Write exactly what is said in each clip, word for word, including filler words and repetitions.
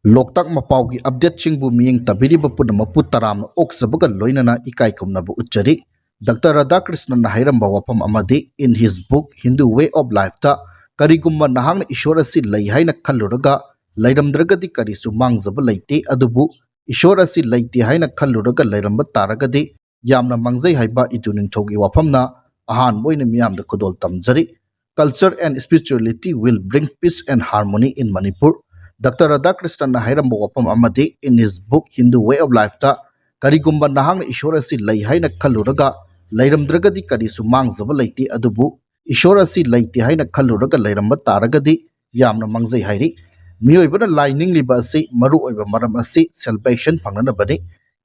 ꯂꯣꯛꯇꯥꯛ ꯃꯄꯥꯎꯒꯤ ꯑꯞꯗꯦꯠꯁꯤꯡꯕꯨ ꯃꯤꯠꯌꯦꯡ ꯇꯥꯕꯤꯔꯤꯕ ꯄꯨꯝꯅꯃꯛꯄꯨ ꯇꯔꯥꯝꯅ ꯑꯣꯛꯆꯕꯒ ꯂꯣꯏꯅꯅ ꯏꯀꯥꯏ ꯈꯨꯝꯅꯕ ꯎꯠꯆꯔꯤ꯫ ꯗꯥꯛꯇꯔ ꯔꯥꯙꯥꯀ꯭ꯔꯤꯁꯅꯟꯅ ꯍꯥꯏꯔꯝꯕ ꯋꯥꯐꯝ ꯑꯃꯗꯤ, in his book Hindu Way of Lifeꯇ, "ꯀꯔꯤꯒꯨꯝꯕ ꯅꯍꯥꯛꯅ ꯏꯁꯣꯔ ꯑꯁꯤ ꯂꯩ ꯍꯥꯏꯅ ꯈꯜꯂꯨꯔꯒ ꯂꯩꯔꯝꯗ꯭ꯔꯒꯗꯤ ꯀꯔꯤꯁꯨ ꯃꯥꯡꯖꯕ ꯂꯩꯇꯦ, ꯑꯗꯨꯕꯨ ꯏꯁꯣꯔ ꯑꯁꯤ ꯂꯩꯇꯦ ꯍꯥꯏꯅ ꯈꯜꯂꯨꯔꯒ ꯂꯩꯔꯝꯕ ꯇꯥꯔꯒꯗꯤ ꯌꯥꯝꯅ ꯃꯥꯡꯖꯩ" ꯍꯥꯏꯕ ꯏꯗꯨ ꯅꯤꯡꯊꯧꯒꯤ ꯋꯥꯐꯝꯅ ꯑꯍꯥꯟꯕ ꯑꯣꯏꯅ ꯃꯤꯌꯥꯝꯗ ꯈꯨꯗꯣꯜ ꯇꯝꯖꯔꯤ꯫ "Culture and spirituality will bring peace and harmony in Manipur." Doctor ꯔꯥꯙꯥꯀ꯭ꯔꯤꯁꯅꯟꯅ ꯍꯥꯏꯔꯝꯕ ꯋꯥꯐꯝ ꯑꯃꯗꯤ, in his book Hindu Way of Lifeꯇ, "ꯀꯔꯤꯒꯨꯝꯕ ꯅꯍꯥꯛꯅ ꯏꯁꯣꯔ ꯑꯁꯤ ꯂꯩ ꯍꯥꯏꯅ ꯈꯜꯂꯨꯔꯒ ꯂꯩꯔꯝꯗ꯭ꯔꯒꯗꯤ ꯀꯔꯤꯁꯨ ꯃꯥꯡꯖꯕ ꯂꯩꯇꯦ, ꯑꯗꯨꯕꯨ ꯏꯁꯣꯔ ꯑꯁꯤ ꯂꯩꯇꯦ ꯍꯥꯏꯅ ꯈꯜꯂꯨꯔꯒ ꯂꯩꯔꯝꯕ ꯇꯥꯔꯒꯗꯤ ꯌꯥꯝꯅ ꯃꯥꯡꯖꯩ" ꯍꯥꯏꯔꯤ꯫ ꯃꯤꯑꯣꯏꯕꯅ ꯂꯥꯏ ꯅꯤꯡꯂꯤꯕ ꯑꯁꯤ ꯃꯔꯨ ꯑꯣꯏꯕ ꯃꯔꯝ ꯑꯁꯤ salvation ꯐꯪꯅꯅꯕꯅꯤ꯫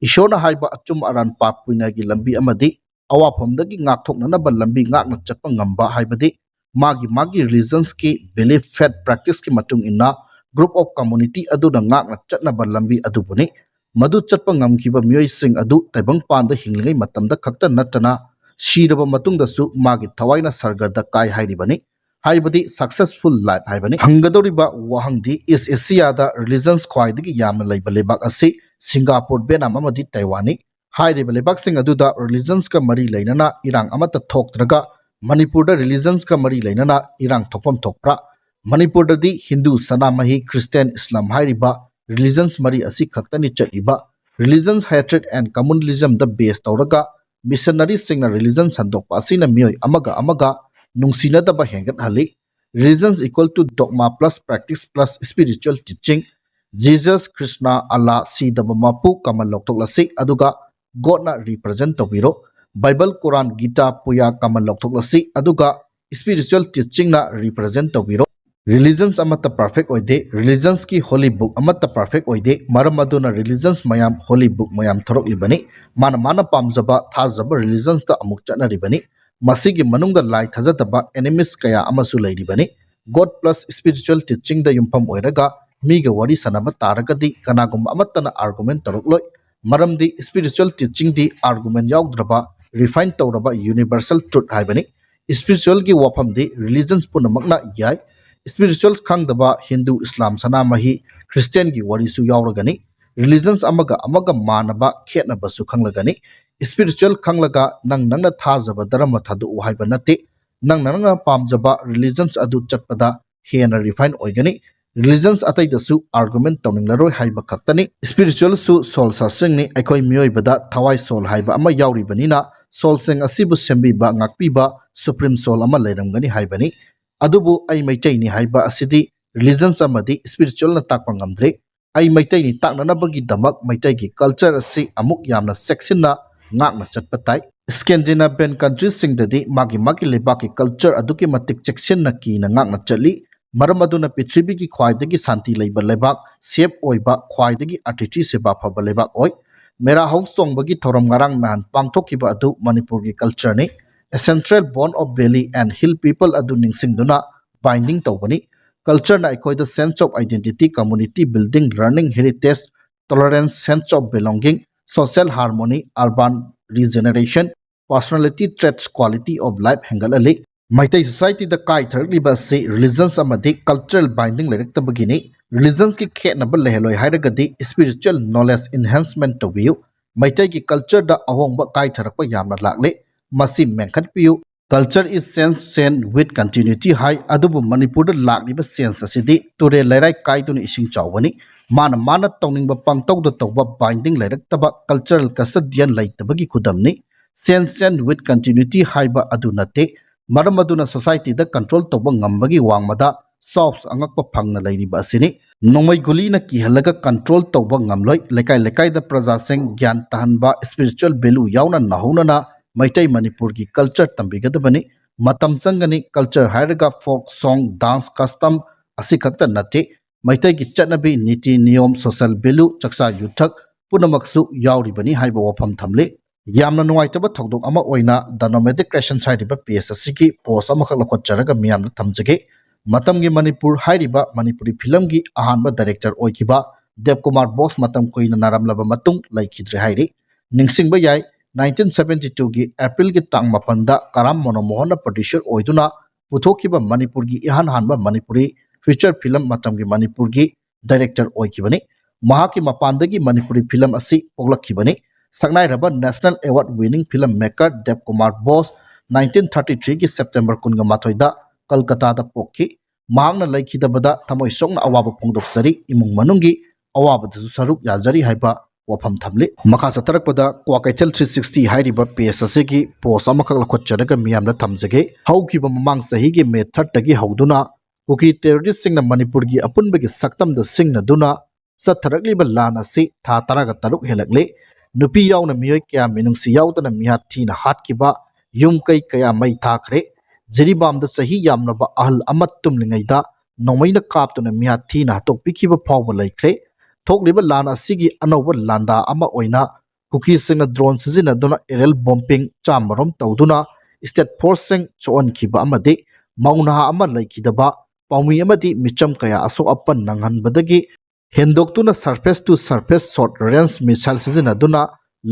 ꯏꯁꯣꯔꯅ ꯍꯥꯏꯕ ꯑꯆꯨꯝ ꯑꯔꯥꯟ, ꯄꯥꯞ ꯄꯨꯅ꯭ꯌꯒꯤ ꯂꯝꯕꯤ ꯑꯃꯗꯤ ꯑꯋꯥꯐꯝꯗꯒꯤ ꯉꯥꯛꯊꯣꯛꯅꯅꯕ ꯂꯝꯕꯤ ꯉꯥꯛꯅ ꯆꯠꯄ ꯉꯝꯕ ꯍꯥꯏꯕꯗꯤ ꯃꯥꯒꯤ ꯃꯥꯒꯤ religionꯀꯤ belief, faith, practiceꯀꯤ ꯃꯇꯨꯡ ꯏꯟꯅ group of community ꯑꯗꯨꯅ ꯉꯥꯛꯅ ꯆꯠꯅꯕ ꯂꯝꯕꯤ ꯑꯗꯨꯕꯨꯅꯤ꯫ ꯃꯗꯨ ꯆꯠꯄ ꯉꯝꯈꯤꯕ ꯃꯤꯑꯣꯏꯁꯤꯡ ꯑꯗꯨ ꯇꯥꯏꯕꯪꯄꯥꯟꯗ ꯍꯤꯡꯂꯤꯉꯩ ꯃꯇꯝꯗ ꯈꯛꯇ ꯅꯠꯇꯅ ꯁꯤꯔꯕ ꯃꯇꯨꯡꯗꯁꯨ ꯃꯥꯒꯤ ꯊꯋꯥꯏꯅ ꯁꯔꯒꯗ ꯀꯥꯏ ꯍꯥꯏꯔꯤꯕꯅꯤ꯫ ꯍꯥꯏꯕꯗꯤ successful life ꯍꯥꯏꯕꯅꯤ꯫ ꯍꯪꯒꯗꯧꯔꯤꯕ ꯋꯥꯍꯪꯗꯤ, East Asiaꯗ religions ꯈ꯭ꯋꯥꯏꯗꯒꯤ ꯌꯥꯝꯅ ꯂꯩꯕ ꯂꯩꯕꯥꯛ ꯑꯁꯤ ꯁꯤꯡꯒꯥꯄꯨꯔ, ꯚꯦꯠꯅꯥꯝ ꯑꯃꯗꯤ ꯇꯥꯏꯋꯥꯟꯅꯤ꯫ ꯍꯥꯏꯔꯤꯕ ꯂꯩꯕꯥꯛꯁꯤꯡ ꯑꯗꯨꯗ religionꯀ ꯃꯔꯤ ꯂꯩꯅꯅ ꯏꯔꯥꯡ ꯑꯃꯠꯇ ꯊꯣꯛꯇ꯭ꯔꯒ ꯃꯅꯤꯄꯨꯔꯗ religionꯀ ꯃꯔꯤ ꯂꯩꯅꯅ ꯏꯔꯥꯡ ꯊꯣꯛꯐꯝ ꯊꯣꯛꯄ꯭ꯔꯥ? ꯃꯅꯤꯄꯨꯔꯗꯗꯤ ꯍꯤꯟꯗꯨ, ꯁꯅꯥꯃꯍꯤ, ꯈ꯭ꯔꯤꯁꯇꯤꯌꯥꯟ, ꯏꯁꯂꯥꯝ ꯍꯥꯏꯔꯤꯕ religions ꯃꯔꯤ ꯑꯁꯤ ꯈꯛꯇꯅꯤ ꯆꯠꯂꯤꯕ꯫ Religions hatred and communalismꯗ base ꯇꯧꯔꯒ missionaryꯁꯤꯡꯅ religion ꯁꯟꯗꯣꯛꯄ ꯑꯁꯤꯅ ꯃꯤꯑꯣꯏ ꯑꯃꯒ ꯑꯃꯒ ꯅꯨꯡꯁꯤꯅꯗꯕ ꯍꯦꯟꯒꯠꯍꯜꯂꯤ꯫ Religions equal to dogma plus practice plus spiritual teaching꯫ Jesus, ꯈ꯭ꯔꯤꯁꯅ, ꯑꯜꯂꯥ, ꯁꯤꯗꯕ ꯃꯄꯨ common ꯂꯧꯊꯣꯛꯂꯁꯤ, ꯑꯗꯨꯒ Godꯅ represent ꯇꯧꯕꯤꯔꯣ꯫ Bible, Quran, Gita, Puya common ꯂꯧꯊꯣꯛꯂꯁꯤ, ꯑꯗꯨꯒ spiritual teachingꯅ represent ꯇꯧꯕꯤꯔꯣ꯫ Religions ꯑꯃꯠꯇ perfect ꯑꯣꯏꯗꯦ, religionsꯀꯤ holy book ꯑꯃꯠꯇ perfect ꯑꯣꯏꯗꯦ, ꯃꯔꯝ ꯑꯗꯨꯅ religions ꯃꯌꯥꯝ, holy book ꯃꯌꯥꯝ ꯊꯣꯔꯛꯂꯤꯕꯅꯤ꯫ ꯃꯥꯅ ꯃꯥꯅ ꯄꯥꯝꯖꯕ, ꯊꯥꯖꯕ religionsꯇ ꯑꯃꯨꯛ ꯆꯠꯅꯔꯤꯕꯅꯤ꯫ ꯃꯁꯤꯒꯤ ꯃꯅꯨꯡꯗ ꯂꯥꯏ ꯊꯥꯖꯗꯕ enemies ꯀꯌꯥ ꯑꯃꯁꯨ ꯂꯩꯔꯤꯕꯅꯤ꯫ God plus spiritual teachingꯗ ꯌꯨꯝꯐꯝ ꯑꯣꯏꯔꯒ ꯃꯤꯒ ꯋꯥꯔꯤ ꯁꯥꯟꯅꯕ ꯇꯥꯔꯒꯗꯤ ꯀꯅꯥꯒꯨꯝꯕ ꯑꯃꯠꯇꯅ argument ꯇꯧꯔꯛꯂꯣꯏ, ꯃꯔꯝꯗꯤ spiritual teachingꯗꯤ argument ꯌꯥꯎꯗ꯭ꯔꯕ, refine ꯇꯧꯔꯕ universal truth ꯍꯥꯏꯕꯅꯤ꯫ Spiritualꯒꯤ ꯋꯥꯐꯝꯗꯤ religions ꯄꯨꯝꯅꯃꯛꯅ ꯌꯥꯏ꯫ Spiritual ꯈꯪꯗꯕ ꯍꯤꯟꯗꯨ, ꯏꯁꯂꯥꯝ, ꯁꯅꯥꯃꯍꯤ, ꯈ꯭ꯔꯤꯁꯇꯤꯌꯥꯟꯒꯤ ꯋꯥꯔꯤꯁꯨ ꯌꯥꯎꯔꯒꯅꯤ꯫ ꯔꯤꯂꯤꯖꯟꯁ ꯑꯃꯒ ꯑꯃꯒ ꯃꯥꯟꯅꯕ ꯈꯦꯠꯅꯕꯁꯨ ꯈꯪꯂꯒꯅꯤ꯫ ꯏꯁꯄꯤꯔꯤꯆꯨꯋꯦꯜ ꯈꯪꯂꯒ ꯅꯪ ꯅꯪꯅ ꯊꯥꯖꯕ ꯙꯔꯃ ꯊꯥꯗꯣꯛꯎ ꯍꯥꯏꯕ ꯅꯠꯇꯦ꯫ ꯅꯪ ꯅꯪꯅ ꯄꯥꯝꯖꯕ ꯔꯤꯂꯤꯖꯟꯁ ꯑꯗꯨ ꯆꯠꯄꯗ ꯍꯦꯟꯅ ꯔꯤꯐꯥꯏꯟ ꯑꯣꯏꯒꯅꯤ꯫ ꯔꯤꯂꯤꯖꯟꯁ ꯑꯇꯩꯗꯁꯨ ꯑꯥꯔꯒꯨꯃꯦꯟ ꯇꯧꯅꯤꯡꯂꯔꯣꯏ ꯍꯥꯏꯕ ꯈꯛꯇꯅꯤ꯫ ꯏꯁꯄꯤꯔꯤꯆꯨꯋꯦꯜꯁꯨ ꯁꯣꯜ ꯁꯥꯁꯤꯡꯅꯤ꯫ ꯑꯩꯈꯣꯏ ꯃꯤꯑꯣꯏꯕꯗ ꯊꯋꯥꯏ ꯁꯣꯜ ꯍꯥꯏꯕ ꯑꯃ ꯌꯥꯎꯔꯤꯕꯅꯤꯅ ꯁꯣꯜꯁꯤꯡ ꯑꯁꯤꯕꯨ ꯁꯦꯝꯕꯤꯕ, ꯉꯥꯛꯄꯤꯕ ꯁꯨꯄ꯭ꯔꯤꯝ ꯁꯣꯜ ꯑꯃ ꯂꯩꯔꯝꯒꯅꯤ ꯍꯥꯏꯕꯅꯤ꯫ ꯑꯗꯨꯕꯨ ꯑꯩ ꯃꯩꯇꯩꯅꯤ ꯍꯥꯏꯕ ꯑꯁꯤꯗꯤ ꯔꯤꯂꯤꯖꯟꯁ ꯑꯃꯗꯤ ꯏꯁꯄꯤꯔꯤꯆꯨꯋꯦꯜꯅ ꯇꯥꯛꯄ ꯉꯝꯗ꯭ꯔꯦ꯫ ꯑꯩ ꯃꯩꯇꯩꯅꯤ ꯇꯥꯛꯅꯅꯕꯒꯤꯗꯃꯛ ꯃꯩꯇꯩꯒꯤ ꯀꯜꯆꯔ ꯑꯁꯤ ꯑꯃꯨꯛ ꯌꯥꯝꯅ ꯆꯦꯛꯁꯤꯟꯅ ꯉꯥꯛꯅ ꯆꯠꯄ ꯇꯥꯏ꯫ ꯏꯁꯀꯦꯟꯗꯤꯅꯦꯕꯤꯌꯟ ꯀꯟꯇ꯭ꯔꯤꯁꯤꯡꯗꯗꯤ ꯃꯥꯒꯤ ꯃꯥꯒꯤ ꯂꯩꯕꯥꯛꯀꯤ ꯀꯜꯆꯔ ꯑꯗꯨꯛꯀꯤ ꯃꯇꯤꯛ ꯆꯦꯛꯁꯤꯟꯅ ꯀꯤꯅ ꯉꯥꯛꯅ ꯆꯠꯂꯤ꯫ ꯃꯔꯝ ꯑꯗꯨꯅ ꯄ꯭ꯔꯤꯊꯤꯕꯤꯒꯤ ꯈ꯭ꯋꯥꯏꯗꯒꯤ ꯁꯥꯟꯇꯤ ꯂꯩꯕ ꯂꯩꯕꯥꯛ, ꯁꯦꯐ ꯑꯣꯏꯕ, ꯈ꯭ꯋꯥꯏꯗꯒꯤ ꯑꯇꯤꯊꯤ ꯁꯦꯕꯥ ꯐꯕ ꯂꯩꯕꯥꯛ ꯑꯣꯏ꯫ ꯃꯦꯔꯥ ꯍꯧ ꯆꯣꯡꯕꯒꯤ ꯊꯧꯔꯝ ꯉꯔꯥꯡ ꯅꯍꯥꯟ ꯄꯥꯡꯊꯣꯛꯈꯤꯕ ꯑꯗꯨ ꯃꯅꯤꯄꯨꯔꯒꯤ ꯀꯜꯆꯔꯅꯤ꯫ A central bond of valley and hill people ꯑꯗꯨ ꯅꯤꯡꯁꯤꯡꯗꯨꯅ ꯕꯥꯏꯟꯗꯤꯡ ꯇꯧꯕꯅꯤ꯫ ꯀꯜꯆꯔꯅ ꯑꯩꯈꯣꯏꯗ sense of identity, community building, learning, heritage, tolerance, sense of belonging, social harmony, urban regeneration, personality traits, quality of life ꯍꯦꯟꯒꯠꯍꯜꯂꯤ꯫ ꯃꯩꯇꯩ ꯁꯣꯁꯥꯏꯇꯤꯗ ꯀꯥꯏꯊꯔꯛꯂꯤꯕ ꯑꯁꯤ ꯔꯤꯂꯤꯖꯟꯁ ꯑꯃꯗꯤ ꯀꯜꯆꯔꯦꯜ ꯕꯥꯏꯟꯗꯤꯡ ꯂꯩꯔꯛꯇꯕꯒꯤꯅꯤ꯫ ꯔꯤꯂꯤꯖꯟꯁꯀꯤ ꯈꯦꯠꯅꯕ ꯂꯩꯍꯜꯂꯣꯏ ꯍꯥꯏꯔꯒꯗꯤ spiritual knowledge ꯏꯟꯍꯦꯟꯁꯃꯦꯟ ꯇꯧꯕꯤꯌꯨ꯫ ꯃꯩꯇꯩꯒꯤ ꯀꯜꯆꯔꯗ ꯑꯍꯣꯡꯕ ꯀꯥꯏꯊꯔꯛꯄ ꯌꯥꯝꯅ ꯂꯥꯛꯂꯦ꯫ ꯃꯁꯤ ꯃꯦꯟꯈꯠꯄꯤꯌꯨ꯫ Culture is change, change with continuity ꯍꯥꯏ꯫ ꯑꯗꯨꯕꯨ ꯃꯅꯤꯄꯨꯔꯗ ꯂꯥꯛꯂꯤꯕ ꯆꯦꯟꯖ ꯑꯁꯤꯗꯤ ꯇꯨꯔꯦꯜ ꯂꯩꯔꯥꯏ ꯀꯥꯏꯗꯨꯅ ꯏꯁꯤꯡ ꯆꯥꯎꯕꯅꯤ꯫ ꯃꯥꯅ ꯃꯥꯅ ꯇꯧꯅꯤꯡꯕ ꯄꯪꯇꯧꯗ ꯇꯧꯕ, ꯕꯥꯏꯟꯗꯤꯡ ꯂꯩꯔꯛꯇꯕ, ꯀꯜꯆꯔꯦꯜ ꯀꯁꯇꯗꯤꯌꯟ ꯂꯩꯇꯕꯒꯤ ꯈꯨꯗꯝꯅꯤ꯫ Change, change with continuity ꯍꯥꯏꯕ ꯑꯗꯨ ꯅꯠꯇꯦ꯫ ꯃꯔꯝ ꯑꯗꯨꯅ ꯁꯣꯁꯥꯏꯇꯤꯗ ꯀꯟꯇ꯭ꯔꯣꯜ ꯇꯧꯕ ꯉꯝꯕꯒꯤ ꯋꯥꯡꯃꯗ ꯆꯥꯎꯁ ꯑꯉꯛꯄ ꯐꯪꯅ ꯂꯩꯔꯤꯕ ꯑꯁꯤꯅꯤ꯫ ꯅꯣꯡꯃꯩ ꯒꯨꯂꯤꯅ ꯀꯤꯍꯜꯂꯒ ꯀꯟꯇ꯭ꯔꯣꯜ ꯇꯧꯕ ꯉꯝꯂꯣꯏ꯫ ꯂꯩꯀꯥꯏ ꯂꯩꯀꯥꯏꯗ ꯄ꯭ꯔꯖꯥꯁꯤꯡ ꯒ꯭ꯌꯥꯟ ꯇꯥꯍꯟꯕ, ꯏꯁꯄꯤꯔꯤꯆꯨꯋꯦꯜ ꯚꯦꯂꯨ ꯌꯥꯎꯅ ꯅꯧꯍꯧꯅꯅ ꯃꯩꯇꯩ ꯃꯅꯤꯄꯨꯔꯒꯤ ꯀꯜꯆꯔ ꯇꯝꯕꯤꯒꯗꯕꯅꯤ꯫ ꯃꯇꯝ ꯆꯪꯒꯅꯤ꯫ ꯀꯜꯆꯔ ꯍꯥꯏꯔꯒ ꯐꯣꯛ ꯁꯣꯡ, ꯗꯥꯟꯁ, ꯀꯁꯇꯝ ꯑꯁꯤꯈꯛꯇ ꯅꯠꯇꯦ꯫ ꯃꯩꯇꯩꯒꯤ ꯆꯠꯅꯕꯤ, ꯅꯤꯇꯤ ꯅꯤꯌꯣꯝ, ꯁꯣꯁꯦꯜ ꯚꯦꯂꯨ, ꯆꯥꯛꯆꯥ ꯌꯨꯊꯛ ꯄꯨꯝꯅꯃꯛꯁꯨ ꯌꯥꯎꯔꯤꯕꯅꯤ ꯍꯥꯏꯕ ꯋꯥꯐꯝ ꯊꯝꯂꯤ꯫ ꯌꯥꯝꯅ ꯅꯨꯡꯉꯥꯏꯇꯕ ꯊꯧꯗꯣꯛ ꯑꯃ ꯑꯣꯏꯅ The Nomadic Creations ꯍꯥꯏꯔꯤꯕ ꯄꯦꯖ ꯑꯁꯤꯒꯤ ꯄꯣꯁ ꯑꯃꯈꯛ ꯂꯧꯈꯠꯆꯔꯒ ꯃꯤꯌꯥꯝꯗ ꯊꯝꯖꯒꯦ꯫ ꯃꯇꯝꯒꯤ ꯃꯅꯤꯄꯨꯔ ꯍꯥꯏꯔꯤꯕ ꯃꯅꯤꯄꯨꯔꯤ ꯐꯤꯂꯝꯒꯤ ꯑꯍꯥꯟꯕ ꯗꯥꯏꯔꯦꯛꯇꯔ ꯑꯣꯏꯈꯤꯕ ꯗꯦꯕꯀꯨꯃꯥꯔ ꯕꯣꯁ ꯃꯇꯝ ꯀꯨꯏꯅ ꯅꯥꯔꯝꯂꯕ ꯃꯇꯨꯡ ꯂꯩꯈꯤꯗ꯭ꯔꯦ ꯍꯥꯏꯔꯤ꯫ ꯅꯤꯡꯁꯤꯡꯕ ꯌꯥꯏ, ꯅꯥꯏꯟꯇꯤꯟ ꯁꯕꯦꯟꯇꯤ ꯇꯨꯒꯤ ꯑꯦꯄ꯭ꯔꯤꯜꯒꯤ ꯇꯥꯡ ꯃꯥꯄꯟꯗ ꯀꯔꯥꯝ ꯃꯣꯅꯣꯃꯣꯍꯟꯅ ꯄ꯭ꯔꯣꯗ꯭ꯌꯨꯁꯔ ꯑꯣꯏꯗꯨꯅ ꯄꯨꯊꯣꯛꯈꯤꯕ ꯃꯅꯤꯄꯨꯔꯒꯤ ꯏꯍꯥꯟ ꯍꯥꯟꯕ ꯃꯅꯤꯄꯨꯔꯤ ꯐꯤꯆꯔ ꯐꯤꯂꯝ ꯃꯇꯝꯒꯤ ꯃꯅꯤꯄꯨꯔꯒꯤ ꯗꯥꯏꯔꯦꯛꯇꯔ ꯑꯣꯏꯈꯤꯕꯅꯤ꯫ ꯃꯍꯥꯛꯀꯤ ꯃꯄꯥꯟꯗꯒꯤ ꯃꯅꯤꯄꯨꯔꯤ ꯐꯤꯂꯝ ꯑꯁꯤ ꯄꯣꯛꯂꯛꯈꯤꯕꯅꯤ꯫ ꯁꯛꯅꯥꯏꯔꯕ national award winning filmmaker Deb Kumar Bose nineteen thirty ꯊ꯭ꯔꯤꯒꯤ ꯁꯦꯞꯇꯦꯝꯕꯔ ꯀꯨꯟꯒ ꯃꯥꯊꯣꯏꯗ ꯀꯜꯀꯇꯥꯗ ꯄꯣꯛꯈꯤ꯫ ꯃꯍꯥꯛꯅ ꯂꯩꯈꯤꯗꯕꯗ ꯊꯃꯣꯏ ꯁꯣꯛꯅ ꯑꯋꯥꯕ ꯐꯣꯡꯗꯣꯛꯆꯔꯤ, ꯏꯃꯨꯡ ꯃꯅꯨꯡꯒꯤ ꯑꯋꯥꯕꯗꯁꯨ ꯁꯔꯨꯛ ꯌꯥꯖꯔꯤ ꯍꯥꯏꯕ ꯋꯥꯐꯝ ꯊꯝꯂꯤ꯫ ꯃꯈꯥ ꯆꯠꯊꯔꯛꯄꯗ ꯀ꯭ꯋꯥꯀꯩꯊꯦꯜ ꯊ꯭ꯔꯤ ꯁꯤꯛꯁꯇꯤ ꯍꯥꯏꯔꯤꯕ ꯄꯦꯖ ꯑꯁꯤꯒꯤ ꯄꯣꯁ ꯑꯃꯈꯛ ꯂꯧꯈꯠꯆꯔꯒ ꯃꯤꯌꯥꯝꯗ ꯊꯝꯖꯒꯦ꯫ ꯍꯧꯈꯤꯕ ꯃꯃꯥꯡ ꯆꯍꯤꯒꯤ ꯃꯦ ꯊꯥꯔꯠꯇꯒꯤ ꯍꯧꯗꯨꯅ ꯀꯨꯀꯤ ꯇꯦꯔꯣꯔꯤꯁꯁꯤꯡꯅ ꯃꯅꯤꯄꯨꯔꯒꯤ ꯑꯄꯨꯟꯕꯒꯤ ꯁꯛꯇꯝꯗ ꯁꯤꯡꯅꯗꯨꯅ ꯆꯠꯊꯔꯛꯂꯤꯕ ꯂꯥꯟ ꯑꯁꯤ ꯊꯥ ꯇꯔꯥꯒ ꯇꯔꯨꯛ ꯍꯦꯜꯂꯛꯂꯦ꯫ ꯅꯨꯄꯤ ꯌꯥꯎꯅ ꯃꯤꯑꯣꯏ ꯀꯌꯥ ꯃꯤꯅꯨꯡꯁꯤ ꯌꯥꯎꯗꯅ ꯃꯤꯍꯥꯠ ꯊꯤꯅ ꯍꯥꯠꯈꯤꯕ, ꯌꯨꯝ ꯀꯩ ꯀꯌꯥ ꯃꯩ ꯊꯥꯈ꯭ꯔꯦ꯫ ꯖꯤꯔꯤꯕꯥꯝꯗ ꯆꯍꯤ ꯌꯥꯝꯂꯕ ꯑꯍꯜ ꯑꯃ ꯇꯨꯝꯂꯤꯉꯩꯗ ꯅꯣꯡꯃꯩꯅ ꯀꯥꯞꯇꯨꯅ ꯃꯤꯍꯥꯠ ꯊꯤꯅ ꯍꯥꯠꯇꯣꯛꯄꯤꯈꯤꯕ ꯐꯥꯎꯕ ꯂꯩꯈ꯭ꯔꯦ꯫ ꯊꯣꯛꯂꯤꯕ ꯂꯥꯟ ꯑꯁꯤꯒꯤ ꯑꯅꯧꯕ ꯂꯥꯟꯗꯥ ꯑꯃ ꯑꯣꯏꯅ ꯀꯨꯀꯤꯁꯤꯡꯅ ꯗ꯭ꯔꯣꯟ ꯁꯤꯖꯤꯟꯅꯗꯨꯅ ꯑꯦꯔꯤꯌꯦꯜ ꯕꯣꯝꯕꯤꯡ ꯆꯥꯝꯃꯔꯣꯝ ꯇꯧꯗꯨꯅ ꯏꯁꯇꯦꯠ ꯐꯣꯔꯁꯁꯤꯡ ꯁꯣꯛꯍꯟꯈꯤꯕ ꯑꯃꯗꯤ ꯃꯧ ꯅꯍꯥ ꯑꯃ ꯂꯩꯈꯤꯗꯕ, ꯄꯥꯎꯃꯤ ꯑꯃꯗꯤ ꯃꯤꯆꯝ ꯀꯌꯥ ꯑꯁꯣꯛ ꯑꯄꯟ ꯅꯪꯍꯟꯕꯗꯒꯤ ꯍꯦꯟꯗꯣꯛꯇꯨꯅ surface to surface short range missile ꯁꯤꯖꯤꯟꯅꯗꯨꯅ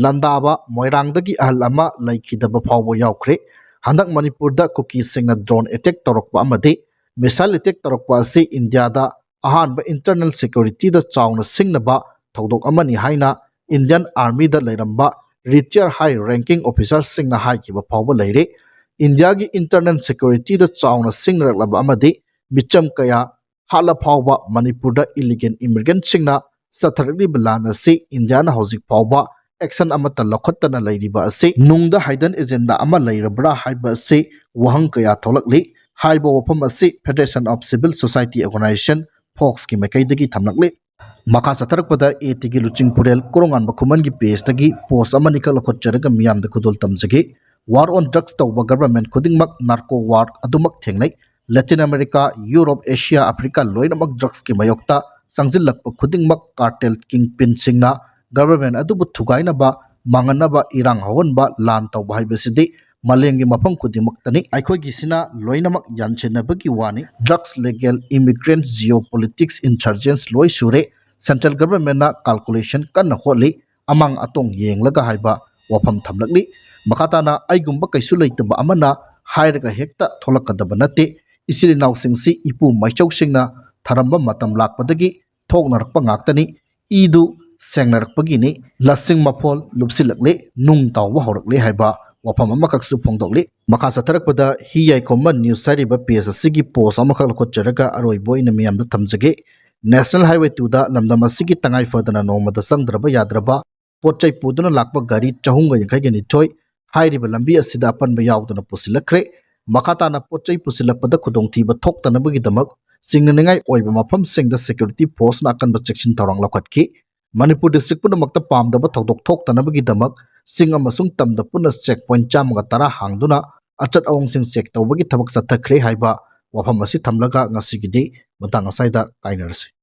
ꯂꯥꯟꯗꯥꯕ ꯃꯣꯏꯔꯥꯡꯗꯒꯤ ꯑꯍꯜ ꯑꯃ ꯂꯩꯈꯤꯗꯕ ꯐꯥꯎꯕ ꯌꯥꯎꯈ꯭ꯔꯦ꯫ ꯍꯟꯗꯛ ꯃꯅꯤꯄꯨꯔꯗ ꯀꯨꯀꯤꯁꯤꯡꯅ ꯗ꯭ꯔꯣꯟ ꯑꯦꯇꯦꯛ ꯇꯧꯔꯛꯄ ꯑꯃꯗꯤ ꯃꯤꯁꯥꯏꯜ ꯑꯦꯇꯦꯛ ꯇꯧꯔꯛꯄ ꯑꯁꯤ ꯏꯟꯗꯤꯌꯥꯗ ꯑꯍꯥꯟꯕ ꯏꯟꯇꯔꯅꯦꯜ ꯁꯦꯀ꯭ꯌꯨꯔꯤꯇꯤꯗ ꯆꯥꯎꯅ ꯁꯤꯡꯅꯕ ꯊꯧꯗꯣꯛ ꯑꯃꯅꯤ ꯍꯥꯏꯅ ꯏꯟꯗꯤꯌꯟ ꯑꯥꯔꯃꯤꯗ ꯂꯩꯔꯝꯕ ꯔꯤꯇꯤꯌꯔ ꯍꯥꯏ ꯔꯦꯡꯀꯤꯡ ꯑꯣꯐꯤꯁꯥꯔꯁꯤꯡꯅ ꯍꯥꯏꯈꯤꯕ ꯐꯥꯎꯕ ꯂꯩꯔꯦ꯫ ꯏꯟꯗꯤꯌꯥꯒꯤ ꯏꯟꯇꯔꯅꯦꯜ ꯁꯦꯀ꯭ꯌꯨꯔꯤꯇꯤꯗ ꯆꯥꯎꯅ ꯁꯤꯡꯅꯔꯛꯂꯕ ꯑꯃꯗꯤ ꯃꯤꯆꯝ ꯀꯌꯥ ꯍꯥꯠꯂ ꯐꯥꯎꯕ ꯃꯅꯤꯄꯨꯔꯗ ꯏꯂꯤꯒꯦꯜ ꯏꯃꯤꯒ꯭ꯔꯦꯟꯠꯁꯤꯡꯅ ꯆꯠꯊꯔꯛꯂꯤꯕ ꯂꯥꯟ ꯑꯁꯤ ꯏꯟꯗꯤꯌꯥꯅ ꯍꯧꯖꯤꯛ ꯐꯥꯎꯕ ꯑꯦꯛꯁꯟ ꯑꯃꯠꯇ ꯂꯧꯈꯠꯇꯅ ꯂꯩꯔꯤꯕ ꯑꯁꯤ ꯅꯨꯡꯗ ꯍꯥꯏꯗꯟ ꯑꯦꯖꯦꯟꯗꯥ ꯑꯃ ꯂꯩꯔꯕ꯭ꯔꯥ ꯍꯥꯏꯕ ꯑꯁꯤ ꯋꯥꯍꯪ ꯀꯌꯥ ꯊꯣꯛꯂꯛꯂꯤ꯫ ꯍꯥꯏꯕ ꯋꯥꯐꯝ ꯑꯁꯤ Federation of Civil Society Organisation, ꯐꯣꯛꯁꯀꯤ ꯃꯥꯏꯀꯩꯗꯒꯤ ꯊꯝꯂꯛꯂꯤ꯫ ꯃꯈꯥ ꯆꯠꯊꯔꯛꯄꯗ ꯑꯦ ꯇꯤꯒꯤ ꯂꯨꯆꯤꯡꯄꯨꯔꯦꯜ ꯀꯣꯔꯣꯉꯥꯟꯕ ꯈꯨꯃꯟꯒꯤ ꯄꯦꯖꯇꯒꯤ ꯄꯣꯁ ꯑꯃꯅꯤꯈꯛ ꯂꯧꯈꯠꯆꯔꯒ ꯃꯤꯌꯥꯝꯗ ꯈꯨꯗꯣꯜ ꯇꯝꯖꯒꯦ꯫ War on drugs ꯇꯧꯕ ꯒꯚꯔꯟꯃꯦꯟꯠ ꯈꯨꯗꯤꯡꯃꯛ ꯅꯥꯔꯀꯣ ꯋꯥꯔ ꯑꯗꯨꯃꯛ ꯊꯦꯡꯅꯩ꯫ Latin America, Europe, Asia, Africa ꯂꯣꯏꯅꯃꯛ ꯗ꯭ꯔꯒꯁꯀꯤ ꯃꯥꯌꯣꯛꯇ ꯆꯪꯁꯤꯜꯂꯛꯄ ꯈꯨꯗꯤꯡꯃꯛ ꯀꯥꯔꯇꯦꯜ ꯀꯤꯡꯄꯤꯟꯁꯤꯡꯅ ꯒꯚꯔꯟꯃꯦꯟꯠ ꯑꯗꯨꯕꯨ ꯊꯨꯒꯥꯏꯅꯕ, ꯃꯥꯡꯍꯟꯅꯕ ꯏꯔꯥꯡ ꯍꯧꯍꯟꯕ, ꯂꯥꯟ ꯇꯧꯕ ꯍꯥꯏꯕꯁꯤꯗꯤ ꯃꯥꯂꯦꯝꯒꯤ ꯃꯐꯝ ꯈꯨꯗꯤꯡꯃꯛꯇꯅꯤ꯫ ꯑꯩꯈꯣꯏꯒꯤꯁꯤꯅ ꯂꯣꯏꯅꯃꯛ ꯌꯥꯟꯁꯤꯟꯅꯕꯒꯤ ꯋꯥꯅꯤ꯫ ꯗ꯭ꯔꯒꯁ, ꯂꯤꯒꯦꯜ ꯏꯃꯤꯒ꯭ꯔꯦꯟꯠ, ꯖꯤꯑꯣ ꯄꯣꯂꯤꯇꯤꯛꯁ, ꯏꯟꯁꯔꯖꯦꯟꯁ ꯂꯣꯏ ꯁꯨꯔꯦ꯫ ꯁꯦꯟꯇ꯭ꯔꯦꯜ ꯒꯚꯔꯟꯃꯦꯟꯠꯅ ꯀꯥꯜꯀꯨꯂꯦꯁꯟ ꯀꯟꯅ ꯍꯣꯠꯂꯤ꯫ ꯑꯃꯥꯡ ꯑꯇꯣꯡ ꯌꯦꯡꯂꯒ ꯍꯥꯏꯕ ꯋꯥꯐꯝ ꯊꯝꯂꯛꯂꯤ꯫ ꯃꯈꯥ ꯇꯥꯅ ꯑꯩꯒꯨꯝꯕ ꯀꯩꯁꯨ ꯂꯩꯇꯕ ꯑꯃꯅ ꯍꯥꯏꯔꯒ ꯍꯦꯛꯇ ꯊꯣꯛꯂꯛꯀꯗꯕ ꯅꯠꯇꯦ꯫ ꯏꯆꯤꯜ ꯏꯅꯥꯎꯁꯤꯡꯁꯤ ꯏꯄꯨ ꯃꯥꯏꯆꯧꯁꯤꯡꯅ ꯊꯔꯝꯕ ꯃꯇꯝ ꯂꯥꯛꯄꯗꯒꯤ ꯊꯣꯛꯅꯔꯛꯄ ꯉꯥꯛꯇꯅꯤ꯫ ꯏꯗꯨ ꯁꯦꯡꯅꯔꯛꯄꯒꯤꯅꯤ꯫ ꯂꯁꯤꯡ ꯃꯐꯣꯜ ꯂꯨꯞꯁꯤꯜꯂꯛꯂꯦ, ꯅꯨꯡ ꯇꯥꯎꯕ ꯍꯧꯔꯛꯂꯦ ꯍꯥꯏꯕ ꯋꯥꯐꯝ ꯑꯃꯈꯛꯁꯨ ꯐꯣꯡꯗꯣꯛꯂꯤ꯫ ꯃꯈꯥ ꯆꯠꯊꯔꯛꯄꯗ ꯍꯤ ꯌꯥꯏꯈꯣꯝꯕ news ꯍꯥꯏꯔꯤꯕ page ꯑꯁꯤꯒꯤ post ꯑꯃꯈꯛ ꯂꯧꯈꯠꯆꯔꯒ ꯑꯔꯣꯏꯕ ꯑꯣꯏꯅ ꯃꯤꯌꯥꯝꯗ ꯊꯝꯖꯒꯦ꯫ National Highway two ꯗ ꯂꯝꯗꯝ ꯑꯁꯤꯒꯤ ꯇꯉꯥꯏ ꯐꯗꯅ ꯅꯣꯡꯃꯗ ꯆꯪꯗ꯭ꯔꯕ ꯌꯥꯗ꯭ꯔꯕ ꯄꯣꯠ ꯆꯩ ꯄꯨꯗꯨꯅ ꯂꯥꯛꯄ ꯒꯥꯔꯤ ꯆꯍꯨꯝꯒ ꯌꯥꯡꯈꯩꯒ ꯅꯤꯊꯣꯏ ꯍꯥꯏꯔꯤꯕ ꯂꯝꯕꯤ ꯑꯁꯤꯗ ꯑꯄꯟꯕ ꯌꯥꯎꯗꯅ ꯄꯨꯁꯤꯜꯂꯛꯈ꯭ꯔꯦ꯫ ꯃꯈꯥ ꯇꯥꯅ ꯄꯣꯠ ꯆꯩ ꯄꯨꯁꯤꯜꯂꯛꯄꯗ ꯈꯨꯗꯣꯡꯊꯤꯕ ꯊꯣꯛꯇꯅꯕꯒꯤꯗꯃꯛ ꯆꯤꯡꯅꯅꯤꯡꯉꯥꯏ ꯑꯣꯏꯕ ꯃꯐꯝꯁꯤꯡꯗ security force ꯅ ꯑꯀꯟꯕ ꯆꯦꯛꯁꯤꯟ ꯊꯧꯔꯥꯡ ꯂꯧꯈꯠꯈꯤ꯫ ꯃꯅꯤꯄꯨꯔ district ꯄꯨꯝꯅꯃꯛꯇ ꯄꯥꯝꯗꯕ ꯊꯧꯗꯣꯛ ꯊꯣꯛꯇꯅꯕꯒꯤꯗꯃꯛ ꯆꯤꯡ ꯑꯃꯁꯨꯡ ꯇꯝꯗ ꯄꯨꯟꯅ check point ꯆꯥꯝꯃꯒ ꯇꯔꯥ ꯍꯥꯡꯗꯨꯅ ꯑꯆꯠ ꯑꯋꯣꯡꯁꯤꯡ check ꯇꯧꯕꯒꯤ ꯊꯕꯛ ꯆꯠꯊꯈ꯭ꯔꯦ ꯍꯥꯏꯕ ꯋꯥꯐꯝ ꯑꯁꯤ ꯊꯝꯂꯒ ꯉꯁꯤꯒꯤꯗꯤ ꯃꯇꯥꯡ ꯑꯁ꯭ꯋꯥꯏꯗ ꯀꯥꯏꯅꯔꯁꯤ꯫